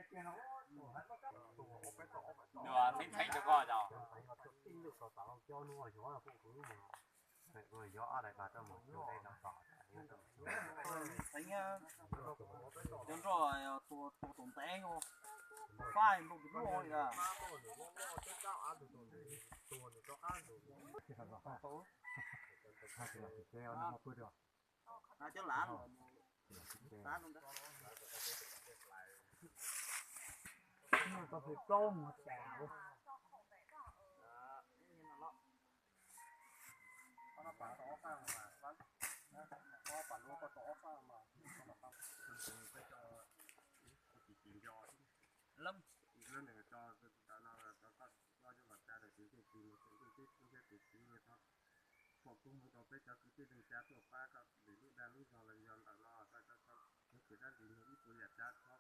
Nws txheeb txheeb rau koj os. Cov nroj tua tus ntev, faib nplooj tus loj li a. Cov lav tau hli plaub mus tas. Foom koob hmoov rau peb cov kwv tij neej tsa tuaj pab koj lwm lub dag lub zog los yog ntawm no, koj txiav dab ntxwg nyoog ib puas yam tsav txhob